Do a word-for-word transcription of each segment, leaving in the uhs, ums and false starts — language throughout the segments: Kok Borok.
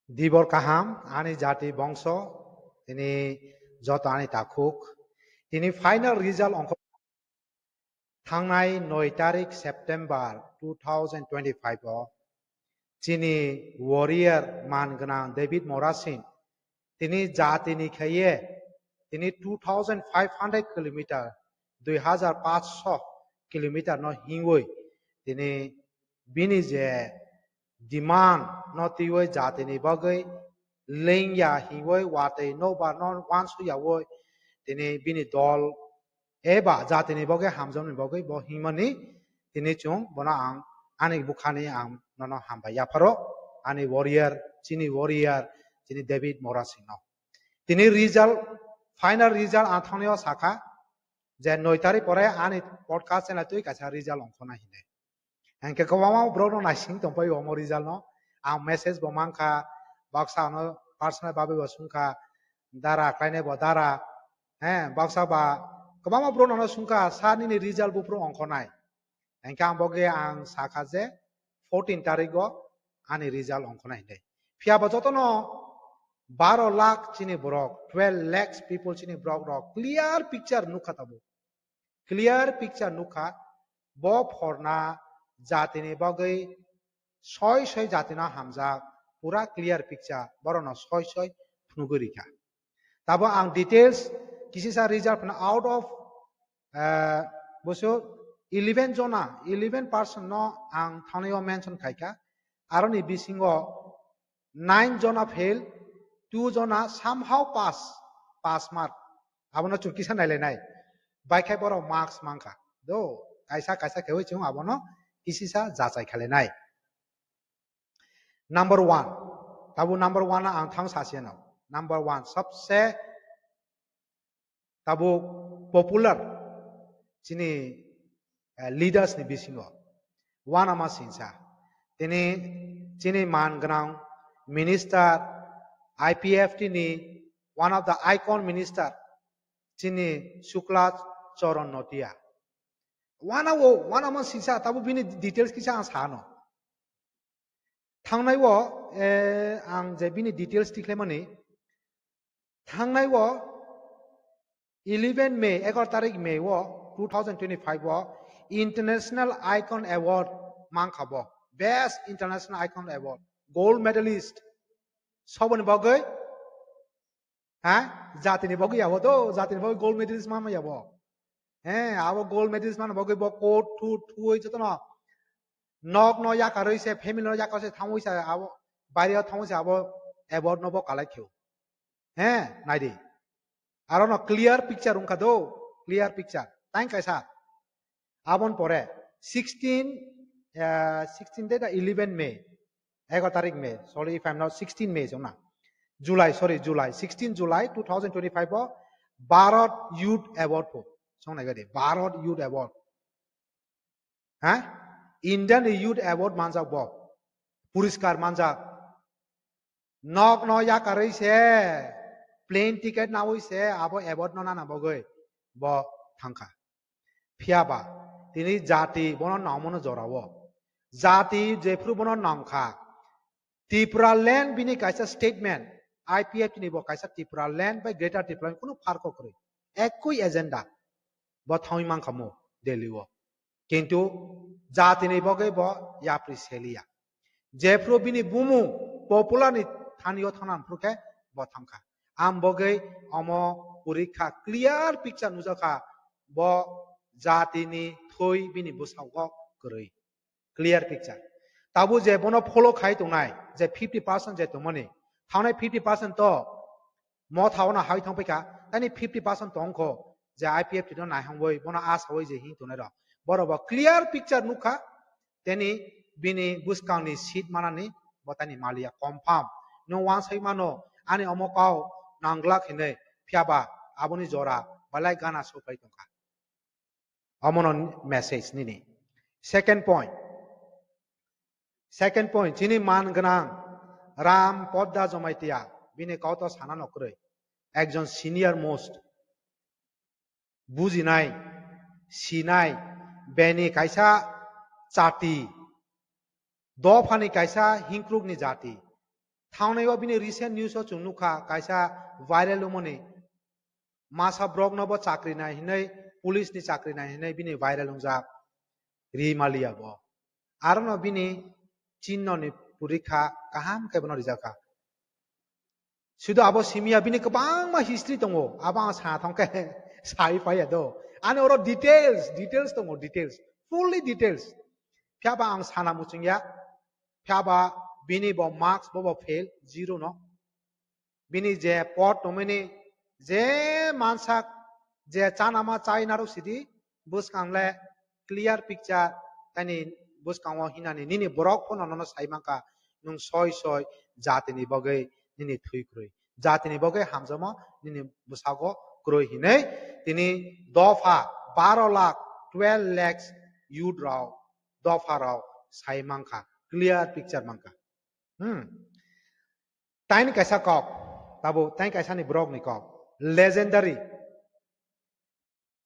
Dibor kaham, ani jati bongso, tini joto ani takhuk. Tini final result ongkho thangnai noi tarik September two thousand twenty-five o chini warrior man gwnang David Morasing tini jatini khaiye tini two thousand five hundred kilometer, dui hajar paanch sho kilometer no hingwi tini bini je demand no twiwi jatini bagwi lengya hingwi watwi nokbar no uansuyawi tini bini dol eba jatini bagwi hamjakmani bagwi bo himani tini chwng bono ang ani bukhani ang nono hambai yapharo ani warrior, chini warrior, chini David Morasing no. Tini result, final result ang thangnaio sakha je noi tarik pore ani podcast channel twi kaisa result ongkhona hinwi. Hingke kwbangma borok no naising tongpai omo result no. Ang message bo mankha, baksa ano personal babe bo sungkha, dara, klainai bo dara, he, baksa ba kwbangma borok no sungkha, sir nini result buphuru ongkhonai. Hingke ang boge ang sakha je fourteen tarik o ani result ongkhonai hinwi. Phiya bo jotono baro lakh chini borok, twelve lakhs people chini borok rok clear picture nukha tabuk. Clear picture nukha, bo phorna jatini bagwi soi soi jatino hamjak, pura clear picture, borokno soi soi phunugwi rikha. Tabo ang details kisisa result phano out of, eh, boso eleven jona, eleven person no ang thangnaio mention khaikha, aroni bisingo nine jona fail, two jona somehow pass, pass mark. Abono chwng kisa nailainai. Baikhai borok marks mankha. Do, kaisa kaisa khewi chwng abono kisisa jachai khailainai. Number one. Tabo number one ang thang sasiano. Number one. Sabse tabuk popular chini, eh, leaders ni bisingo uanama singsa. Tini chini man gwnang minister, I P F T ni one of the icon minister chini Shukla Charan Notia. Uanao, uanama singsa tabuk bini details kisa ang sano. Thangnai o, eh, ang je bini details tikhlaimani. Thangnai o eleven May, egaroh tarik May o two thousand twenty-five o International Icon Award mankha bo. Best International Icon Award. Gold medalist. Soboni bagwi? Ha? Jatini bagwi abo to, jatini bagwi gold medalist manma abo. He, abo gold medalist manma bagwi bo court, thu, thuwi jotono nok no yakarwi se, family no yakarwi se, thangwi se, abo, baire o thangwi se, abo award no bo collect khe. He, naidi. Aro no clear picture wngkha do, clear picture. Tang kaisa. Abon pore, sixteen, eh, sixteen de da eleven May. Egaroh tarik May. Sorry if I'm not, sixteen May jona. July, sorry, July. Sixteen July two thousand twenty-five o Bharat Youth Award po. Song nai gadi. Bharat Youth Award. Ha? Indian Youth Award manjak bo. Puriskar manjak. Nok no yakarwi se, plane ticket nawi se, abo award no nana bagwi bo thangkha. Phiya ba, tini jati bono nangmano jorao. Jati jephru bono nangkha. Tipraland bini kaisa statement, I P F T ni bo kaisa Tipraland bai Greater Tipraland kunu pharko kwrwi. Ekui agenda. Bo thangwi mankha mo Delhi o. Kintu jatini bagwi bo yapri seliya. Jephru bini bumung popular ni thani o thangna phuru khe bo thangkha. Am bagwi omo purikha clear picture nujakha bo jatini thwi bini bwsao kwrwi. Clear picture. Tabuk je bono follow khai tongnai, je fifty percent je tongmani, thangnai fifty percent to motha ono hai thang paikha, tani fifty percent tongkho, je I P F T no naihangwi, bono asawi je hing tongnai rok. Borok bo clear picture nukha, teni bini bwskangni seat manani bo tani maliya confirm. Nwng wansai mano, ani omo kau nanglak hinwi, phiya ba aboni jora belai gana sopai tongkha. Omono message nini. Second point. Second point, chini man gwnang Ram Podda Jamatia, bini kau to sana no kwrwi. Ekjon senior most. Bujinai, sinai, bini kaisa chati, dophani kaisa hingkrukni jati. Thangnai o bini recent news o chwng nukha, kaisa viral wngmani masa borok no bo chakri nai hinwi, police ni chakri nai hinwi bini viral wngjak ri maliya bo. Aro no bini chinno ni purikha kaham khe bono rijak kha. Sudu abo simiya bini kwbangma history tongo, abo ang sana thangkhe sai phaiya do. Ani oro details, details tongo, details, fully details. Phiya ba ang sana muchungya, phiya ba bini bo marks bo bo fail, zero no. Bini je pot tongmani je mansak je chanama chainarok sidi bwskang le clear picture tani bwskango hinani nini borok phano nono sai mankha nwng soi soi jatini bagwi nini thwi kwrwi. Jatini bagwi hamjakma nini bwsago kwrwi hinwi tini dopha baro lakh, twelve lakhs youth rok dopha rok sai mankha, clear picture mankha. Hmm. Taini kaisa kok, tabo taini kaisa ni borok ni kok. Legendary.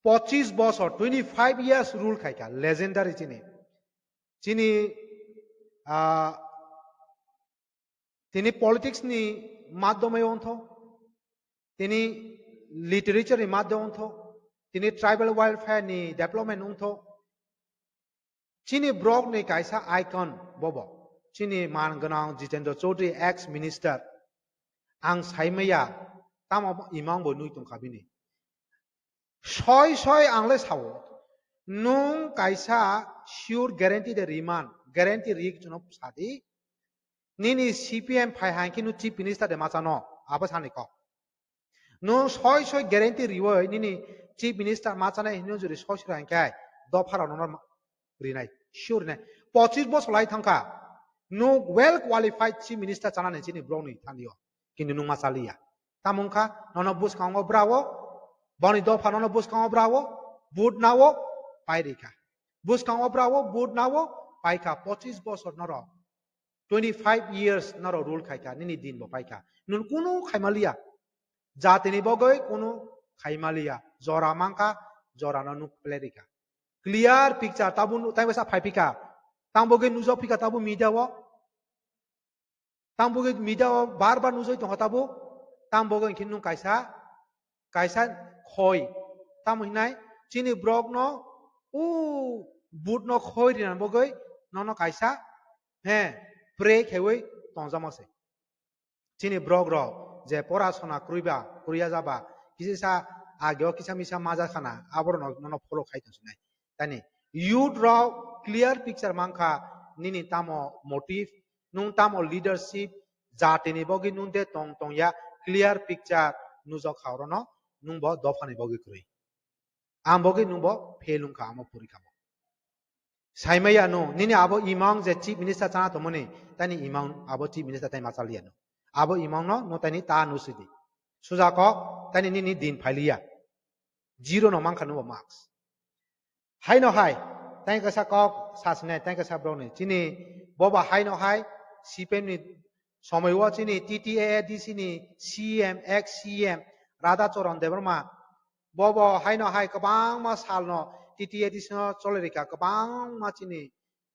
Pochis bosor, twenty five years rule khaika. Legendary chini. Chini, ah, tini politics ni madhyamai wngtho. Tini literature ni madhyamai wngtho. Tini tribal welfare ni development wngtho. Chini borok ni kaisa icon bobo. Chini man gwnang Jitendra Chaudhary, ex minister. Ang saimaya, tamo imang bo nui tongkha bini. Soi soi ang le sao. Nung kaisa sure guarantee de riman, guarantee rik chuno sadi. Nini C P M phai hangki nu chief minister de machano, abo sani kok. Nwng soi soi guarantee riwi nini chief minister ma chanai hinwi juri soi soi rang khe dopha rok nono rinai, sure rinai. Pochis bosor lai thangkha, nwng well qualified chief minister chanani chini borok ni thani o, kintu nwng ma chaliya. Tamo wngkha nono bwskango brao, boni dopha nono bwskango brao, vote nao, pai rikha. Bwskango brao, vote nao, paikha pochis bosor norok. Twenty five years norok rule khaikha, nini din bo paikha. Nwng kunu khaimaliya. Jatini bagwi kunu khaimaliya. Jora mankha, jora no nuk plerikha. Clear picture, tabu nu-, taibo sa phaiphikha. Tang bagwi nujak phikha, tabu media o. Tang bagwi media o bar bar nujak tongkha tabu. Tang bagwi hwnkhe nwng kaisa, kaisa khoi. Tamo hinai chini borok no, u, but no khoi rina bagwi nono kaisa, he, pray khaiwi tongjakma se. Chini borok rok je pora sona kwrwi ba, kwrwi ya jaba, kisa sa age o kisa misa maja khana, aborok no nono follow khai tong sinai. Tani youth rok clear picture mankha, nini tamo motive, nwng tamo leadership, jatini bagwi nwng de tong tong ya, clear picture nujak kha orono, nwng bo dophani bagwi kwrwi. Ang bagwi nwng bo fail wngkha amo purikha bo. Saimaya no, nini abo imang je chief minister chana tongmani, tani imang abo chief minister tai machaliya no. Abo imang no, no tani ta nusidi. Suja kok, tani nini din phailiya. Zero no mankha no bo marks. Haino hai, tang kaisa kok sasnai, tang kaisa borokni. Chini boba haino hai, C P M ni somoi o chini T T A A D C ni C M, ex C M, Radha Charan Debbarma, bobo haino hai kwbangma salno T T A D C no chole rikha, kwbangma chini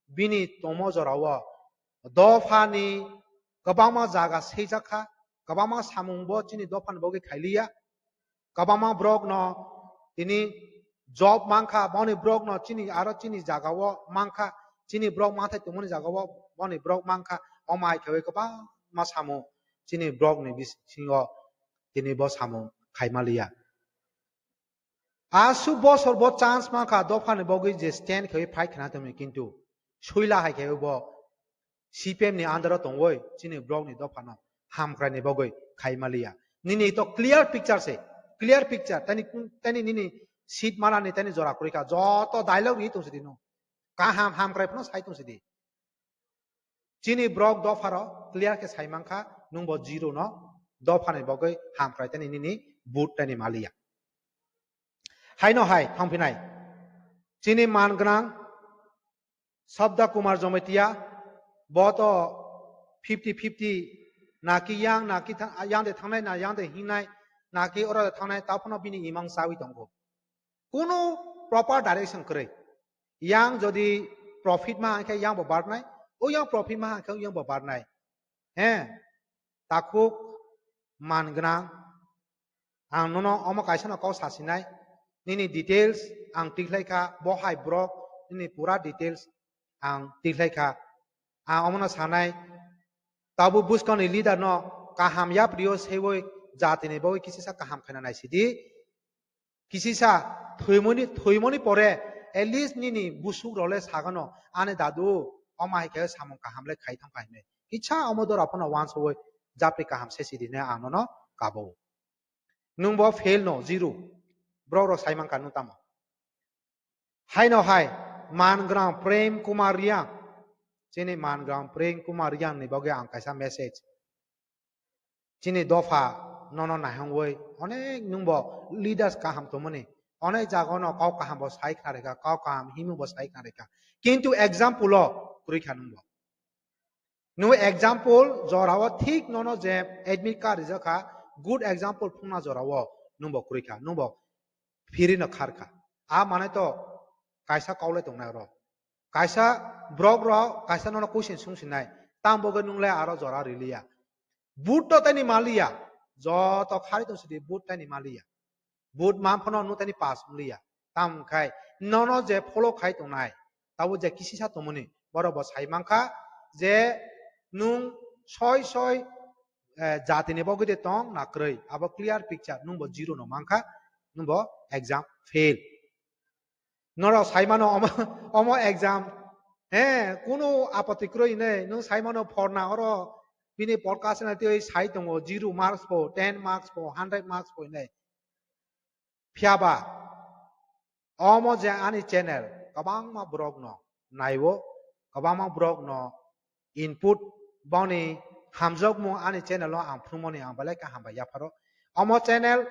bini tongmo jora o dophani kwbangma jaga seijak kha, kwbangma samung bo chini dophani bagwi khailiya, kwbangma borok no tini job mankha, boni borok no chini aro chini jaga o mankha, chini borok manthai tongmani jaga o boni borok mankha, omo hai khe kwbangma samung chini borok ni bisingo tini bo samung khaimaliya. Aswk bosor bo chance mankha dophani bagwi je stand khaiwi fight khna tongmani, kintu suila hai khaiwi bo C P M ni under o tongwi chini borok ni dophano hamkrai ni bagwi khaimaliya. Nini to clear picture se, clear picture, tani kun, tani nini seat manani tani jora kwrwi kha, joto dialogue ri tong sidi no. Kaham hamkrai phano sai tong sidi. Chini borok dopharo clear khe sai mankha, nwng bo zero no dophani bagwi hamkrai tani nini vote tani maliya. Haino hai thangphinai. Chini man gwnang Sabda Kumar Jamatia, bo to fifty fifty, naki yang, naki tha-, yang de thangnai, na yang de hingnai, naki oro de thangnai, taphano bini imang chawi tongo. Kunu proper direction kwrwi. Yang jodi profit ma hangkhe yang bo barnai, o yang profit ma hangkhe yang bo barnai. He, Takhuk man gwnang, ang nono omo kaisa no kok sasinai, nini details ang tikhlai kha, bo hai borok, nini pura details ang tikhlai kha. Ang omono sanai, tabuk buskangni leader no kaham yaprio seiwi jatini bagwi kisisa kaham khaina naisidi. Kisisa thwimani, thwimani pore at least nini busuk rok le sagano, "Ani dadu, omo hai khe samung kaham le khai thang kha," hinwi. Kisa omo dora phano uansugwi japri kaham sesidi hinwi ang nono kabo. Nwng bo fail no, zero. Borok rok sai mankha nwng tamo. Haino hai, man gwnang Prem Kumar Reang. Chini man gwnang Prem Kumar Reang ni bagwi ang kaisa message. Chini dopha nono naihongwi onek nwngbo leaders kaham tongmani. Onek jaga no kok kaham bo sai khna rikha, kok kaham himung bo sai khna rikha. Kintu example o kwrwi kha nwngbo. Nwng example jorao thik nono je admit card rijak kha, good example phungna jorao nwngbo kwrwi kha, nwngbo phiri no khar kha. A mane to kaisa kok le tongnai oro. Kaisa borok rok kaisa nono question sung sinai, tamo bo khe nwng le aro jora riliya. But to tani maliya, joto khari tong sidi but tani maliya. But man phano nwng tani pass wngliya. Tamo khai nono je follow khai tongnai, tabo je kisisa tongmani, borok bo sai mankha je nwng soi soi, eh, jatini bagwi de tong na kwrwi, abo clear picture, nwng bo zero no mankha, nwng bo exam fail. Norok sai mano omo, omo exam, he, kunu apoti kwrwi hinwi, nwng sai mano phorna oro bini podcast na twi sai tongo, zero marks bo, ten marks bo, hundred marks bo hinwi. Phiya ba, omo je ani channel kwbangma borok no naiwo, kwbangma borok no input, boni hamjakmung ani channel o ang phunukmani ang belai khe hambai yapharo. Omo channel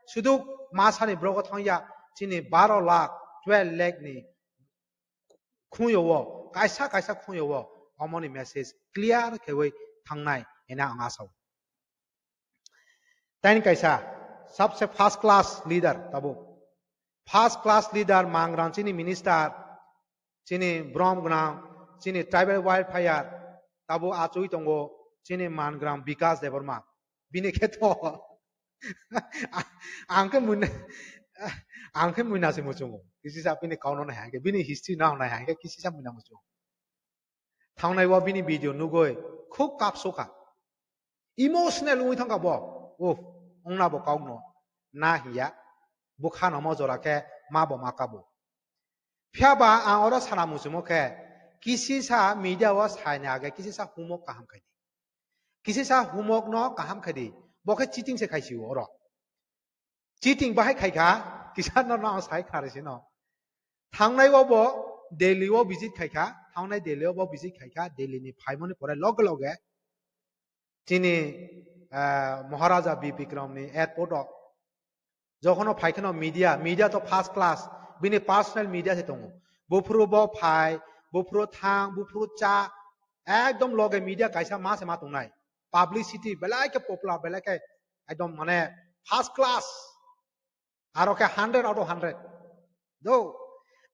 sudu masani borok o thangya chini baro lakh, twelve lakh ni khunyo o, kaisa kaisa khunyo o omoni message clear khewi thangnai hina ang asao. Tani kaisa, sabse first class leader tabuk. First class leader mangrang chini minister, chini brom gwnang, chini tribal welfare, tabuk achugwi tongo chini mangrang Bikas Debbarma. Bini khe to ang khe muina, ang khe muina se muchungo. Kisisa bini kauno nai hangke, bini history no nai hangke, kisisa muina muchungo. Thangnai o bini video nugwi khub kapsukha. Emotional wngwi thangkha bo. Uff, wngna bo kok no. Na hiya. Bwkha no mo jora khe ma bo ma kabo. Phiya ba ang oro sana muchumo khe, kisisa media o saini age kisisa humok kaham khai di. Kisisa humok no kaham khai di. Bo khe cheating se khai si o oro. Cheating bahai khai kha, kisa no no sai kha re sino. Thangnai o bo Delhi o visit khai kha, thangnai Delhi o bo visit khai kha, Delhi ni phaimani pore loge loge chini, ah, Maharaja Bir Bikram ni airport o. Jokhon o phai kheno media, media to first class, bini personal media se tongo. Buphuru bo phai, buphuru thang, buphuru cha, ekdom loge media kaisa ma se ma tongnai. Publicity belai khe popular, belai khe ekdom mane first class. Aro khe hundred out of hundred. Do.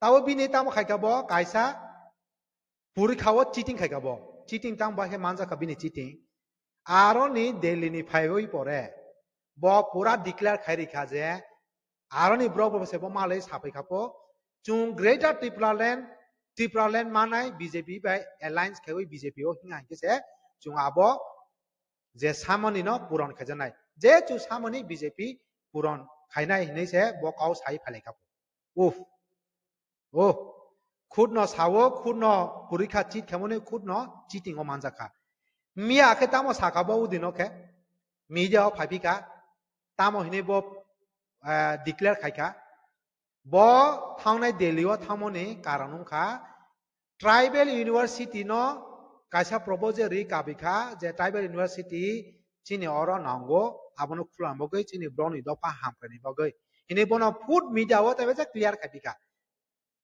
Tabo bini tamo khai kha bo kaisa purikha o cheating khai kha bo. Cheating tamo ba khe manja kha bini cheating. Aro ni Delhi ni phaiwi pore bo pura declare khai ri kha je aro ni borok bo se bo malai sapai kha po. Chung Greater Tipraland, Tipraland manai B J P bai alliance khaiwi B J P o hinga hinkhe se chung abo je samani no puron khaijaknai. Je chu samani B J P puron khainai hinwi se bo kau sai phailai kha. Uff. Oh, khut no sao, khut no purikha cheat khaimani, khut no cheating o manjakha. Miya khe tamo sakha bo udi no khe, media o phaiphikha, tamo hinwi bo, eh, declare khaikha. Bo thangnai Delhi o thangmani karon wngkha, Tribal University no kaisa proposal ri kabikha je Tribal University chini oro nango, abono khulna bagwi chini borokni dopha hamkrai ni bagwi. Hini bono food media o tei clear khai bikha.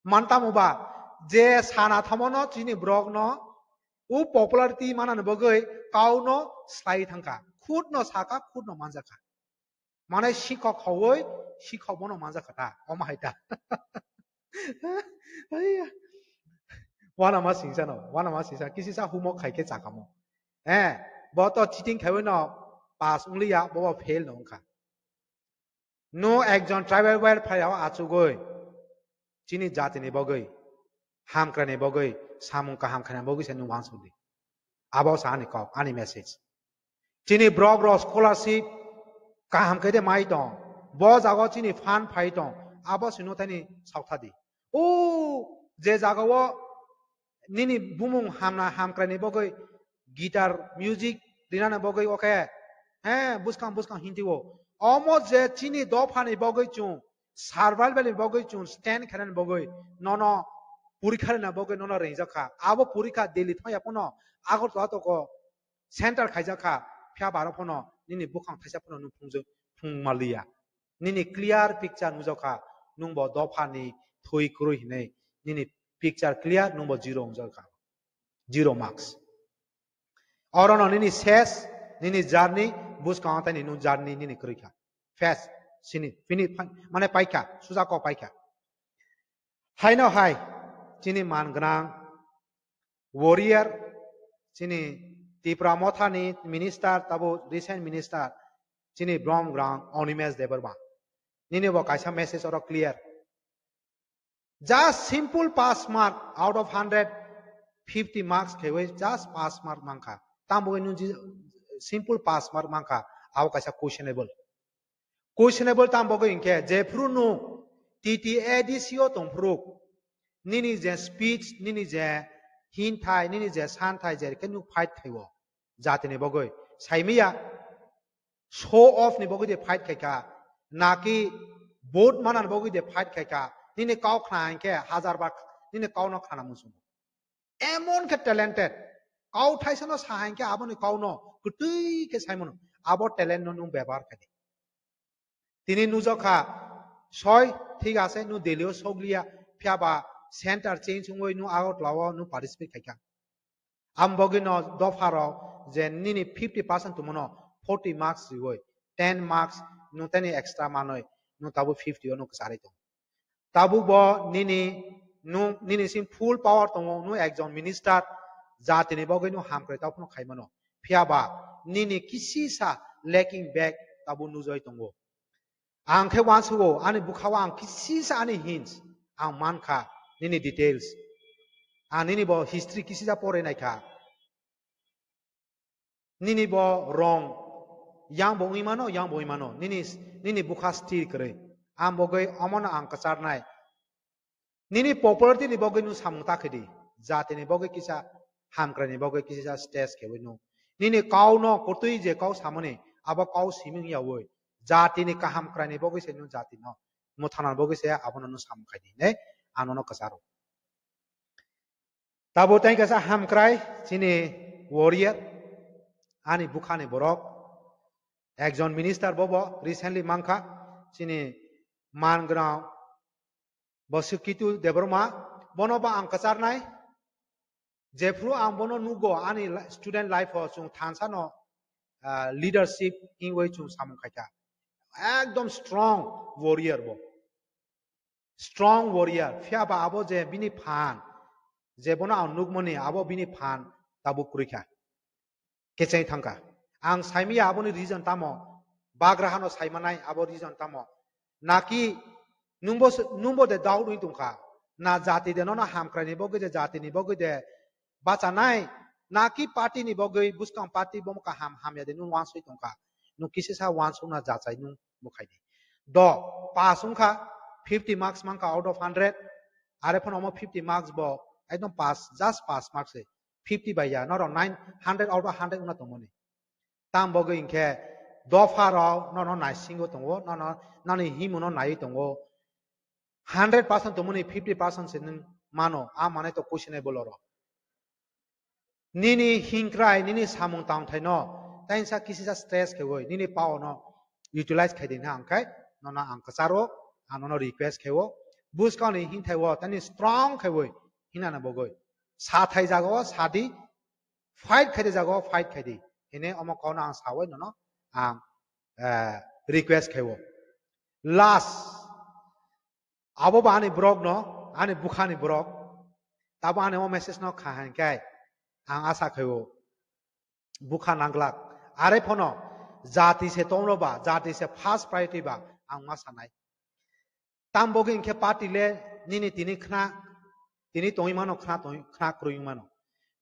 Mantamo ba je sana thamono chini borokno o popularity manani bagwi kauno slai thangkha. Khutno saka, khutno manjakha. Mane sikhok howoi, sikhok bono manjakha ta, omo hai ta. Aiya. Wanama singsa no, wanama singsa, kisisa humok khai khe chakamo. Eh, Bo to cheating khaiwi no pass wngliya, bo bo fail no wngkha. No ekjon tribal welfare o achugwi chini jatini bagwi, hamkraini bagwi, samung kaham khaina bagwi se nwng uansukdi. Abo sa ani kok, ani message. Chini borok rok scholarship kaham khe de mai tong, bo jaga o chini fund phai tong, abo se nwng tani saukthadi. O je jaga o nini bumung hamna hamkraini bagwi guitar music rinani bagwi oke, he, buskang buskang hinti o. Omo je chini dophani bagwi chwng survival ni bagwi chwng stand khainani bagwi nono porikha rina bagwi nono ringjak kha. Abo porikha Delhi thangya phano Agartala toko center khaijak kha, phiya baro phano nini bukhang thaisa phano nwng phungjo-, phung maliya. Nini clear picture nujak kha, nwng bo dophani thwi kwrwi hinwi. Nini picture clear, nwng bo zero wngjak kha. Zero marks. Orono nini ses, nini journey, buskang tani nwng journey nini kwrwi kha. Fast, sini, fini, mane paikha, suja kok paikha. Haino hai, chini man gwnang warrior, chini Tipra Mothani minister, tabo recent minister, chini brom gwnang Animesh Debbarma. Nini bo kaisa message oro clear. Just simple pass mark out of hundred, fifty marks khaiwi just pass mark mankha. Tamo nung ji-, simple pass mark mankha, abo kaisa questionable. Questionable tam bagwi hinkhe, jephru nwng T T A D C o tongphru, nini je speech, nini je hinthai, nini je santhai, je khe nwng fight khaio, jatini bagwi, saimiya, show off ni bagwi de fight khaikha, naki vote manani bagwi de fight khaikha, nini kau khna hinkhe hajar bar nini kau no khna muchung. Emon khe talented. Kau thaisa no sa hai khe aboni kau no kwtwi khe sai mano. Abo talent no nwng bebohar khai di. Tini nujak kha, soi, thik ase, nwng Delhi o sokliya, phiya ba center change wngwi nwng Agartala o nwng participate khai kha. Am bogwi no dopha rok je nini fifty percent tongmano forty marks riwi, ten marks nwng teni extra manwi, nwng tabuk fifty o nwng kwcharwi tong. Tabuk bo nini, nwng, nini sing full power tongo, nwng ekjon minister, jatini bagwi nwng hamkrai tao phano khaimano. Phiya ba nini kisisa lacking back tabuk nujai tongo. Ang khe uansugo, ani bwkhao ang kisisa ani hints ang mankha, nini details. Ang nini bo history kisisa pore naikha. Nini bo wrong. Yang bo wngwi mano, yang bo wngwi mano. Nini, nini bwkha stir kwrwi. Ang bogwi omono ang kwcharnai. Nini popularity ni bogwi nwng samung ta khe di. Jatini bogwi kisa, hamkrai ni bogwi kisa stage khewi nwng. Nini kau no kwtwi je kau samani, abo kau simi wngya wi. Jatini kaham krai ni bogwi se nwng jati no mwthana bogwi se abono nwng samung khai di. Ne? Ang nono kwcharo. Tabo tei kaisa hamkrai chini warrior, ani bwkhani borok, ekjon minister bobo recently mankha, chini man gwnang bo Sikitu Debbarma, bono bo ang kwcharnai, jephru ang bono nugo ani li-, student life o chwng thansa no, ah, leadership hingwi chwng samung khaikha, ekdom strong warrior bo. Strong warrior, phiya ba abo je bini phan, je bono ang nukmani abo bini phan tabuk kwrwi kha. Kecheng thangkha. Ang saimaya aboni reason tamo, bagraha no saimanai abo reason tamo. Naki nungbo se-, nungbo de doubt wng tongkha. Na jati de nono hamkrai ni bogwi de, jati ni bogwi de bachanai, naki party ni bogwi, bwskang party bomo kaham hamya de nwng uansuk tongkha. Nwng kisisa uansukna jachai nwng bwkhai di. Do, pass wngkha, fifty marks mankha out of hundred, are phano omo fifty marks bo ekdom pass, just pass marks se, fifty bai ya, norok nine hundred out of hundred wngna tongmani. Tam bogwi hinkhe dopha rok nono naisingo tongo, nono, nani himuno naiwi tongo. Hundred percent tongmani fifty percent se nwng mano, a manai to questionable oro. Nini hingkrai, nini samung tangthai no, tainsa kisisa stress khaiwi, nini power no utilize khai di na, hwnkhai nono ang kwcharo, ang nono request khaiwo, bwskang ni hingthai wo, tani strong khaiwi, hinana bogwi. Sathai jaga o sadi, fight khai di jaga o fight khai di. Hine omo kok no ang sawi nono ang, eh, request khaiwo. Last, abo bo ani borok no, ani bwkhani borok. Tabo ani o message no kha hai khe ang asa khaio. bukha nanglak. Are phano jati se tongno ba, jati se first priority ba ang ma sanai. Tam bogwi hinkhe party le nini tini khna, tini tongwi mano, khna tongwi, khna kwrwi wng mano.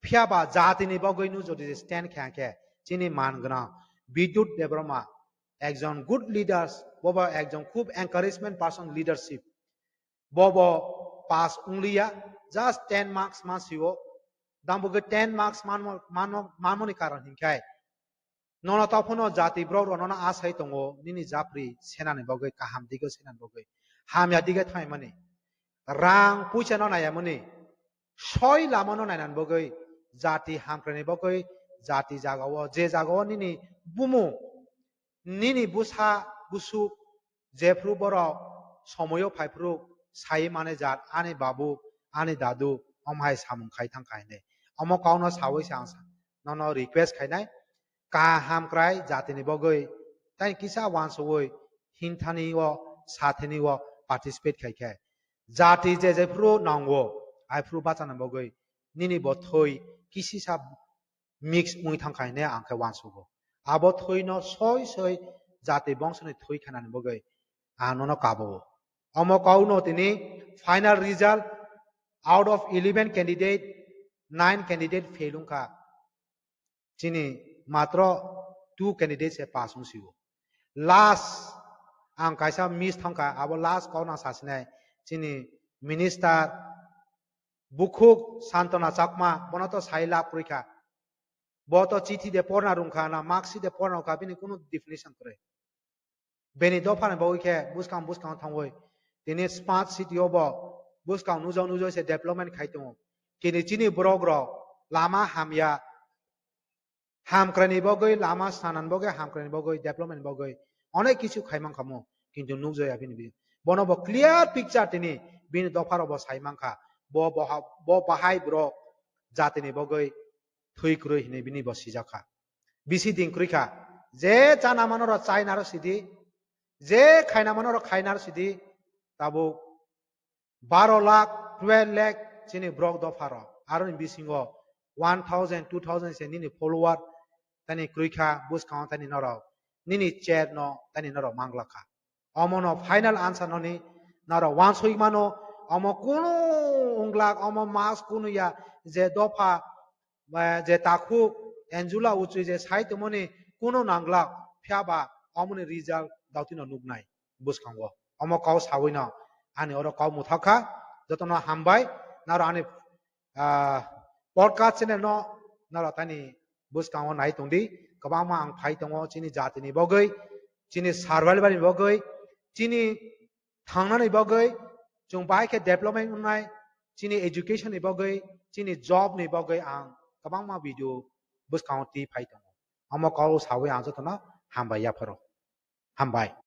Phiya ba jatini bogwi nw jodi stand khe hinkhe chini man gwnang Bidyut Debbarma, ekjon good leaders, bobo ekjon khub encouragement person leadership. Bobo pass wngliya, just ten marks man sio. Tam bogwi ten marks manmo, manmo, manmoni karon hinkhe nono tophuno jati borok rok nono asai tongo, nini japri senani bagwi, kaham dige senani bagwi, hamya dige thaimani, rang puisa no naiyamani, soi lama no nainani bagwi, jati hamkraini bagwi, jati jagao, je jagao nini bumu, nini busa busuk, jephru borok somoyo phaiphru sai mane jat ani babu, ani dadu, omhai samung khai thang khainai. Omo kauno sawi se ang sa-, nono request khainai, kaham krai jatini bagwi, tai kisa wansugwi hinthani o, sathini o participate khai khe. Jati je jephru nango, aiphru bachana bagwi, nini bo thwi kisisa mix wngwi thang khainai ang khe wansugo. Abo thwino soi soi jati bongsoni thwi khanani bagwi ang nono kabo. Omo kauno tini final result out of eleven candidate, nine candidate fail wngkha. Chini matro two candidate se pass wngsio. Last ang kaisa miss thangkha, abo last kok nang sasinai chini minister bukhuk Santona Chakma, bono to sai lab kwrwi kha. Bo to chithi de porna rung kha na, mark sheet de porna rung kha, bini kunu definition kwrwi. Bini dopha ni bagwi khe buskang buskang thangwi tini smart city o bo buskang nujak nujak se development khai tongo. Kini chini borok rok lama hamya, hamkraini bagwi, lama sanan bagwi, hamkraini bagwi, development bagwi onek kichu khai mankha mo, kintu nukjaya bini bi-, bono bo clear picture tini bini dopha rok bo sai mankha. Bo boha-, bo bahai borok jatini bagwi thwi kwrwi hinwi bini bo sijakha. Bisi din kwrwi kha. Je chana mano rok chaina rok sidi, je khaina mano rok khaina rok sidi, tabuk baro lakh, twelve lakh chini borok dopha rok. Aroni bisingo one thousand, two thousand se nini follower tani kwrwi kha, bwskango tani norok nini chair no tani norok manglak kha. Omono final answer noni norok wansoi mano, omo kunu wngglak, omo mas kunu ya je dopha, eh, je takhuk Anjula Uchui je sai tongmani kunu nanglak, phiya ba omoni result dautino nuknai bwskango. Omo kok sawi no ani oro kok muthak kha, jotono hambai, naro ani, ah, podcast channel no naro tani bwskango nai tongdi, kwbangma ang phai tongo chini jatini bagwi, chini survival ni bagwi, chini thangnani bagwi, chwng bahai khe development wngnai, chini education ni bagwi, chini job ni bagwi ang kwbangma video bwskango twi phai tongo. Omo kok sawi ang jotono hambai yapharo. Hambai.